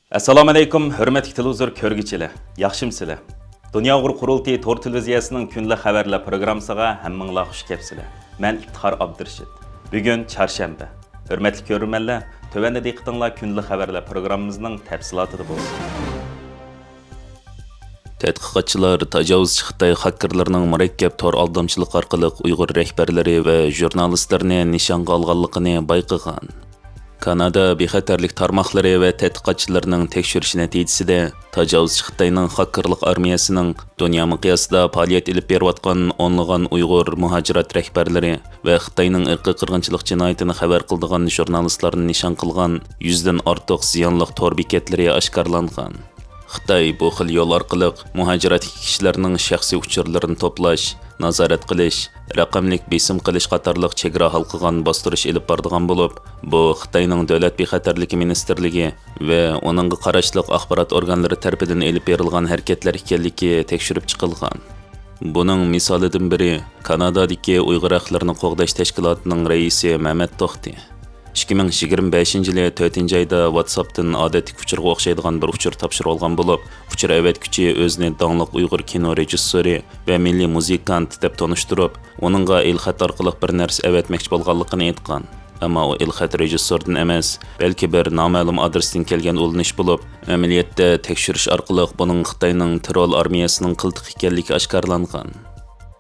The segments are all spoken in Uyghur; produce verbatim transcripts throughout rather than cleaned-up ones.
ئەسسالامۇئەلەيكۇم، ھۆرمەتلىك تېلېۋىزور كۆرگۈچىلەر، ياخشىمۇسىلەر؟ دۇنيا ئۇيغۇر قۇرۇلتىيى تور تېلېۋىزىيەسىنىڭ كۈندىلىك خەۋەرلەر پروگراممىسىغا ھەممىڭلار خۇش كەپسىلەر. مەن ئىپتىخار ئابدۇرېشىت. بۈگۈن چارشەنبە. ھۆرمەتلىك كۆرۈرمەنلەر، تۆۋەندە دىققىتىڭلار كۈندىلىك خەۋەرلەر پروگراممىمىزنىڭ تەپسىلاتىدا بولسۇن. تەتقىقاتچىلار تاجاۋۇزچى خىتاي خاككېرلىرىنىڭ مۇرەككەپ تور ئالدامچىلىق ئارقىلىق ئۇيغۇر رەھبەرلىرى ۋە ژۇرنالىستلىرىنى نىشانغا ئالغانلىقىنى بايقىغان. كانادا بىخەتەرلىك تارماقلىرى ۋە تەتقىقاتچىلىرىنىڭ تەكشۈرۈشى نەتىجىسىدە، تاجاۋۇزچى خىتاينىڭ خاككېرلىق ئارمىيەسىنىڭ دۇنيا مىقياسىدا پائالىيەت ئېلىپ بېرىۋاتقان ئونلىغان ئۇيغۇر مۇھاجىرات رەھبەرلىرى ۋە خىتاينىڭ ئىرقىي قىرغىنچىلىق جىنايىتىنى خەۋەر قىلىدىغان ژۇرنالىستلارنى نىشان قىلغان يۈزدىن ئارتۇق زىيانلىق تور بېكەتلىرى ئاشكارىلانغان. خىتاي بۇ خىل يول ئارقىلىق مۇھاجىرەتتىكى كىشىلەرنىڭ شەخسىي ئۇچۇرلىرىنى توپلاش، نازارەت قىلىش، رەقەملىك بېسىم قىلىش قاتارلىق چېگرا ھالقىغان باستۇرۇش ئېلىپ بارىدىغان بولۇپ، بۇ خىتاينىڭ دۆلەت بىخەتەرلىكى مىنىستىرلىكى ۋە ئۇنىڭغا قاراشلىق ئاخبارات ئورگانلىرى تەرىپىدىن ئېلىپ بېرىلغان ھەرىكەتلەر ئىكەنلىكى تەكشۈرۈپ چىقىلغان. بۇنىڭ مىسالىدىن بىرى، كانادادىكى ئۇيغۇر ھەقلىرىنى قوغداش تەشكىلاتىنىڭ رەئىسى مەمەت توختى. ئىككى مىڭ يىگىرمە بەشىنچى يىلى تۆتىنچى ئايدا ۋاتساپتىن ئادەتتىكى ئۇچۇرغا ئوخشايدىغان بىر ئۇچۇر تاپشۇرۇۋالغان بولۇپ، ئۇچۇر ئەۋەتكۈچى ئۆزىنى داڭلىق ئۇيغۇر كىنو رېژىسسورى ۋە مىللىي مۇزىكانت دەپ تونۇشتۇرۇپ، ئۇنىڭغا ئېلخەت ئارقىلىق بىر نەرسە ئەۋەتمەكچى بولغانلىقىنى ئېيتقان. ئەمما ئۇ ئېلخەت رېژىسسوردىن ئەمەس، بەلكى بىر نامەلۇم ئادرېستىن كەلگەن ئۇلىنىش بولۇپ، ئەمەلىيەتتە تەكشۈرۈش ئارقىلىق بۇنىڭ خىتاينىڭ تېررور ئارمىيەسىنىڭ قىلتىقى ئىكەنلىكى ئاشكارىلانغان.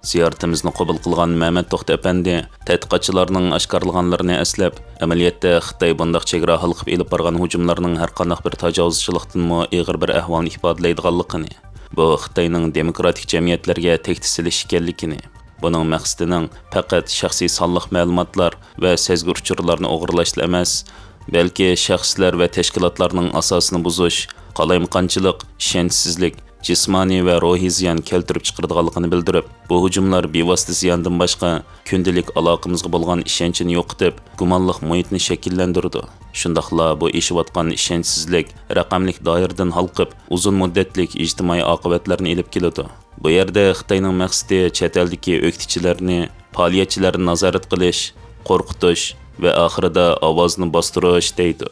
زىيارىتىمىزنى قوبۇل قىلغان مەمەت توختى ئەپەندى تەتقىقاتچىلارنىڭ ئاشكارىلىغانلىرىنى ئەسلەپ، ئەمەلىيەتتە خىتاي بۇنداق چېگرا ھالقىپ ئېلىپ بارغان ھۇجۇملارنىڭ ھەرقانداق بىر تاجاۋۇزچىلىقتىنمۇ ئېغىر بىر ئەھۋالنى ئىپادىلەيدىغانلىقىنى، بۇ خىتاينىڭ دېموكراتىك جەمئىيەتلەرگە تەھدىت سېلىش ئىكەنلىكىنى، بۇنىڭ مەقسىتىنىڭ پەقەت شەخسىي سانلىق مەلۇماتلار ۋە سەزگۈر ئۇچۇرلارنى ئوغرىلاشلا ئەمەس، بەلكى شەخسلەر ۋە تەشكىلاتلارنىڭ ئاساسىنى بۇزۇش، قالايمىقانچىلىق، ئىشەنچسىزلىك، جىسمانىي ۋە روھىي زىيان كەلتۈرۈپ چىقىرىدىغانلىقىنى بىلدۈرۈپ، بۇ ھۇجۇملار بىۋاسىتە زىياندىن باشقا، كۈندىلىك ئالاقىمىزغا بولغان ئىشەنچنى يوقىتىپ، گۇمانلىق مۇھىتنى شەكىللەندۈرىدۇ. شۇنداقلا بۇ ئېشىۋاتقان ئىشەنچسىزلىك رەقەملىك دائىرىدىن ھالقىپ، ئۇزۇن مۇددەتلىك ئىجتىمائىي ئاقىۋەتلەرنى ئېلىپ كېلىدۇ. بۇ يەردە خىتاينىڭ مەقسىتى چەت ئەلدىكى ئۆكتىچىلەرنى، پائالىيەتچىلەرنى نازارەت قىلىش، قورقۇتۇش ۋە ئاخىرىدا ئاۋازنى باستۇرۇش، دەيدۇ.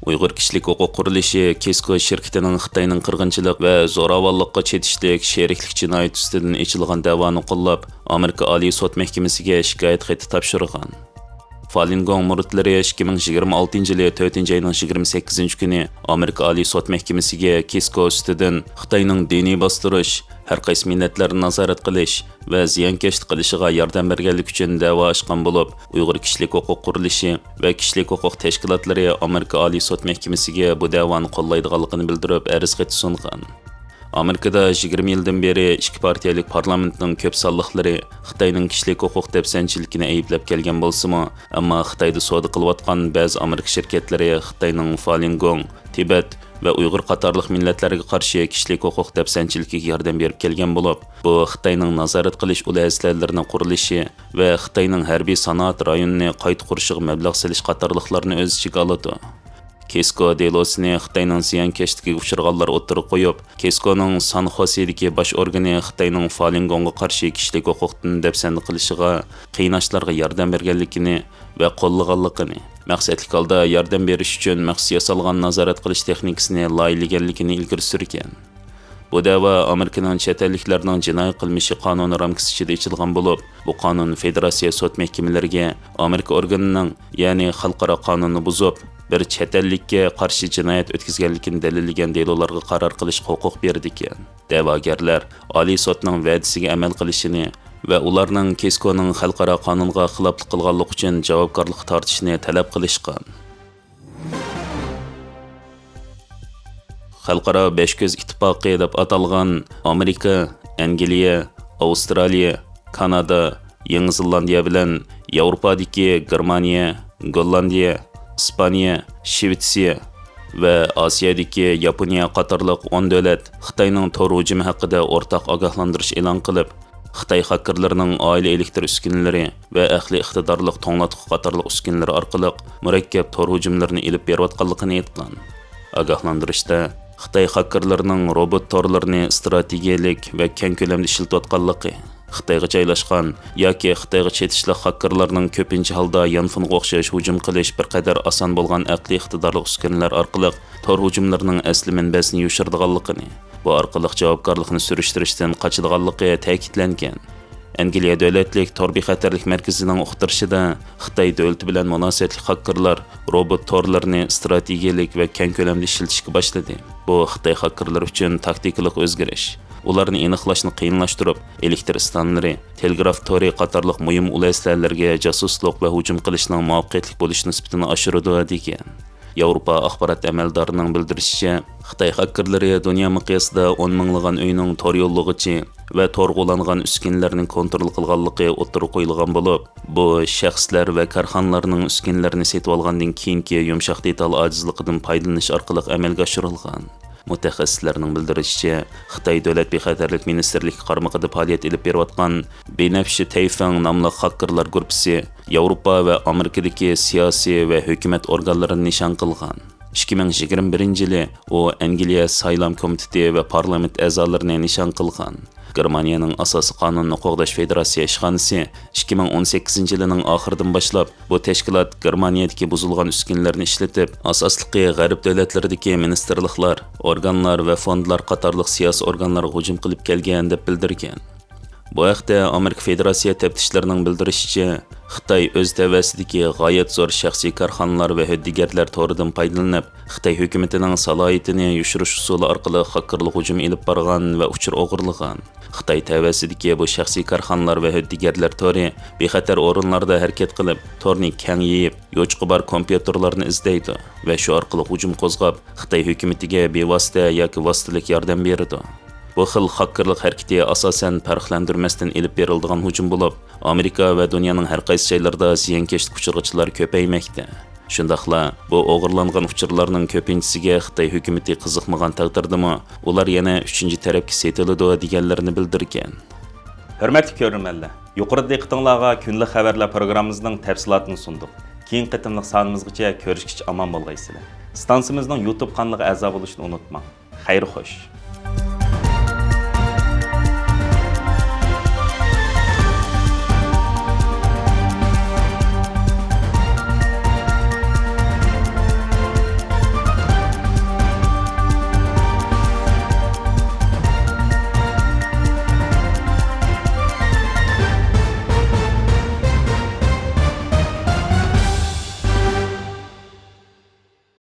ئۇيغۇر كىشىلىك ھوقۇق قۇرۇلۇشى كېسكو شىركىتىنىڭ خىتاينىڭ قىرغىنچىلىق ۋە زوراۋانلىققا چېتىشلىك شېرىكلىك جىنايىتى ئۈستىدىن ئېچىلغان دەۋانى قوللاپ، ئامېرىكا ئالىي سوت مەھكىمىسىگە شىكايەت خېتى تاپشۇرغان. فالىنگوڭ مۇرىتلىرى ئىككى مىڭ يىگىرمە ئالتىنچى يىلى تۆتىنچى ئاينىڭ يىگىرمە سەككىزىنچى كۈنى ئامېرىكا ئالىي سوت مەھكىمىسىگە كېسكو ئۈستىدىن خىتاينىڭ دىنىي باستۇرۇش، ھەر قايسى مىللەتلەرنى نازارەت قىلىش ۋە زىيانكەشلىك قىلىشىغا ياردەم بەرگەنلىكى ئۈچۈن دەۋا ئاچقان بولۇپ، ئۇيغۇر كىشىلىك ھوقۇق قۇرۇلۇشى ۋە كىشىلىك ھوقۇق تەشكىلاتلىرى ئامېرىكا ئالىي سوت مەھكىمىسىگە بۇ دەۋانى قوللايدىغانلىقىنى بىلدۈرۈپ، ئەرز خېتى سۇنغان. ئامېرىكىدا يىگىرمە يىلدىن بېرى ئىككى پارتىيەلىك پارلامېنتنىڭ كۆپ سانلىقلىرى خىتاينىڭ كىشىلىك ھوقۇق دەپسەندىچىلىكىنى ئەيىبلەپ كەلگەن بولسىمۇ، ئەمما خىتايدا سودا قىلىۋاتقان بەزى ئامېرىكا شىركەتلىرى خىتاينىڭ فالىنگوڭ، تىبەت ۋە ئۇيغۇر قاتارلىق مىللەتلەرگە قارشى كىشىلىك ھوقۇق دەپسەندىچىلىكىگە ياردەم بېرىپ كەلگەن بولۇپ، بۇ خىتاينىڭ نازارەت قىلىش ئۇل ھەسسىلەرلىرىنىڭ قۇرۇلۇشى ۋە خىتاينىڭ ھەربىي سانائەت رايونىنى قايتا قۇرۇشىغا مەبلەغ سېلىش قاتارلىقلارنى ئۆز ئىچىگە ئالىدۇ. كېسكو دېلوسىنى خىتاينىڭ زىيانكەشلىكىگە ئۇچرىغانلار ئوتتۇرىغا قويۇپ، كېسكونىڭ سان خوسېدىكى باش ئورگىنى خىتاينىڭ فالىنگوڭغا قارشى كىشىلىك ھوقۇقتىن دەپسەندە قىلىشىغا قىيناشلارغا ياردەم بەرگەنلىكىنى ۋە قوللىغانلىقىنى، مەقسەتلىك ھالدا ياردەم بېرىش ئۈچۈن مەخسۇس ياسالغان نازارەت قىلىش تېخنىكىسىنى لايىھەلىگەنلىكىنى ئىلگىرى سۈرگەن. بۇ دەۋا ئامېرىكىنىڭ چەت ئەللىكلەرنىڭ جىنايى قىلمىشى قانۇنى رامكىسى ئىچىدە ئېچىلغان بولۇپ، بۇ قانۇن فېدېراتسىيە سوت مەھكىمىلىرىگە ئامېرىكا ئورگىنىنىڭ، يەنى خەلقئارا قانۇننى بۇزۇپ، بىر چەت ئەللىككە قارشى جىنايەت ئۆتكۈزگەنلىكىنى دەلىللىگەن دېلولارغا قارار قىلىشقا ھوقۇق بېرىدىكەن. دەۋاگەرلەر ئالىي سوتنىڭ ۋەدىسىگە ئەمەل قىلىشىنى ۋە ئۇلارنىڭ كېسكونىڭ خەلقئارا قانۇنغا خىلاپلىق قىلغانلىقى ئۈچۈن جاۋابكارلىققا تارتىشىنى تەلەپ قىلىشقان. خەلقئارا بەش كۆز ئىتتىپاقى دەپ ئاتالغان ئامېرىكا، ئەنگلىيە، ئاۋسترالىيە، كانادا، يېڭى زېلاندىيە بىلەن ياۋروپادىكى گېرمانىيە، گوللاندىيە، ئىسپانىيە، شىۋېتسىيە ۋە ئاسىيادىكى ياپونىيە قاتارلىق ئون دۆلەت خىتاينىڭ تور ھۇجۇمى ھەققىدە ئورتاق ئاگاھلاندۇرۇش ئېلان قىلىپ، خىتاي خاككېرلىرىنىڭ ئائىلە ئېلېكتر ئۈسكۈنىلىرى ۋە ئەقلىي ئىقتىدارلىق توڭلاتقۇ قاتارلىق ئۈسكۈنىلىرى ئارقىلىق مۇرەككەپ تور ھۇجۇملىرىنى ئېلىپ بېرىۋاتقانلىقىنى ئېيتقان. ئاگاھلاندۇرۇشتا خىتاي خاككېرلىرىنىڭ روبوت تورلىرىنى ئىستراتېگىيەلىك ۋە كەڭ كۆلەمدە ئىشلىتىۋاتقانلىقى، خىتايغا جايلاشقان ياكى خىتايغا چېتىشلىق خاككېرلارنىڭ كۆپىنچە ھالدا يانفونغا ئوخشاش ھۇجۇم قىلىش بىر قەدەر ئاسان بولغان ئەقلىي ئىقتىدارلىق ئۈسكۈنىلەر ئارقىلىق تور ھۇجۇملىرىنىڭ ئەسلى مەنبەسىنى يوشۇرىدىغانلىقىنى، بۇ ئارقىلىق جاۋابكارلىقنى سۈرۈشتۈرۈشتىن قاچىدىغانلىقى تەكىتلەنگەن. ئەنگلىيە دۆلەتلىك تور بىخەتەرلىك مەركىزىنىڭ ئۇقتۇرۇشىدا، خىتاي دۆلىتى بىلەن مۇناسىۋەتلىك خاككېرلار روبوت تورلىرىنى ئىستراتېگىيەلىك ۋە كەڭ كۆلەمدە ئىشلىتىشكە باشلىدى. بۇ خىتاي خاككېرلىرى ئۈچۈن تاكتىكىلىق ئۆزگىرىش. ئۇلارنى ئېنىقلاشنى قىيىنلاشتۇرۇپ، ئېلېكتر ئىستانلىرى، تېلېگراف تورى قاتارلىق مۇھىم ئۇل ئەسلىھەلەرگە جاسۇسلۇق ۋە ھۇجۇم قىلىشنىڭ مۇۋەپپەقىيەتلىك بولۇش نىسبىتىنى ئاشۇرىدۇ، دېگەن. ياۋروپا ئاخبارات ئەمەلدارىنىڭ بىلدۈرۈشىچە، خىتاي خاككېرلىرى دۇنيا مىقياسىدا ئون مىڭلىغان ئۆينىڭ تور يوللىغۇچى ۋە تورغا ئۇلانغان ئۈسكۈنىلەرنى كونترول قىلغانلىقى ئوتتۇرىغا قويۇلغان بولۇپ، بۇ شەخسلەر ۋە كارخانىلارنىڭ ئۈسكۈنىلەرنى سېتىۋالغاندىن كېيىنكى يۇمشاق دېتال ئاجىزلىقىدىن پايدىلىنىش ئارقىلىق ئەمەلگە ئاشۇرۇلغان. مۇتەخەسسىسلەرنىڭ بىلدۈرۈشىچە، خىتاي دۆلەت بىخەتەرلىك مىنىستىرلىكى قارمىقىدا پائالىيەت ئېلىپ بېرىۋاتقان بىنەپشە تەيفېڭ ناملىق خاككېرلار گۇرۇپپىسى ياۋروپا ۋە ئامېرىكىدىكى سىياسىي ۋە ھۆكۈمەت ئورگانلىرىنى نىشان قىلغان. ئىككى مىڭ يىگىرمە بىرىنچى يىلى ئۇ ئەنگلىيە سايلام كومىتېتى ۋە پارلامېنت ئەزالىرىنى نىشان قىلغان. گېرمانىيەنىڭ ئاساسىي قانۇننى قوغداش فېدېراتسىيە ئىشخانىسى ئىككى مىڭ ئون سەككىزىنچى يىلىنىڭ ئاخىرىدىن باشلاپ بۇ تەشكىلات گېرمانىيەدىكى بۇزۇلغان ئۈسكۈنىلەرنى ئىشلىتىپ، ئاساسلىقى غەرب دۆلەتلىرىدىكى مىنىستىرلىقلار، ئورگانلار ۋە فوندلار قاتارلىق سىياسىي ئورگانلارغا ھۇجۇم قىلىپ كەلگەن، دەپ بىلدۈرگەن. بۇ ھەقتە ئامېرىكا فېدېراتسىيە تەپتىشلىرىنىڭ بىلدۈرۈشىچە، خىتاي ئۆز تەۋەسىدىكى غايەت زور شەخسىي كارخانىلار ۋە ھۆددىگەرلەر تورىدىن پايدىلىنىپ، خىتاي ھۆكۈمىتىنىڭ سالاھىيىتىنى يوشۇرۇش ئۇسۇلى ئارقىلىق خاككېرلىق ھۇجۇمى ئېلىپ بارغان ۋە ئۇچۇر ئوغرىلىغان. خىتاي تەۋەسىدىكى بۇ شەخسىي كارخانىلار ۋە ھۆددىگەرلەر تورى بىخەتەر ئورۇنلاردا ھەرىكەت قىلىپ، تورنى كەڭ يېيىپ، يوچۇقى بار كومپيۇتېرلارنى ئىزدەيدۇ ۋە شۇ ئارقىلىق ھۇجۇم قوزغاپ، خىتاي ھۆكۈمىتىگە بىۋاسىتە ياكى ۋاسىتىلىك ياردەم بېرىدۇ. بۇ خىل خاككېرلىق ھەرىكىتى ئاساسەن پەرقلەندۈرمەستىن ئېلىپ بېرىلىدىغان ھۇجۇم بولۇپ، ئامېرىكا ۋە دۇنيانىڭ ھەر قايسى جايلىرىدا زىيانكەشلىك ئۇچرىغۇچىلار كۆپەيمەكتە. شۇنداقلا بۇ ئوغرىلانغان ئۇچۇرلارنىڭ كۆپىنچىسىگە خىتاي ھۆكۈمىتى قىزىقمىغان تەقدىردىمۇ، ئۇلار يەنە ئۈچىنچى تەرەپكە سېتىلىدۇ، دېگەنلىرىنى بىلدۈرگەن. ھۆرمەتلىك كۆرۈرمەنلەر، يۇقىرىدا دىققىتىڭلارغا كۈندىلىك خەۋەرلەر پروگراممىمىزنىڭ تەپسىلاتىنى سۇندۇق. كېيىنكى قېتىملىق سانىمىزغىچە كۆرۈشكىچە ئامان بولغايسىلەر. ئىستانسىمىزنىڭ يۇتۇب قانىلىغا ئەزا بولۇشنى ئۇنتۇماڭ. خەير خوش.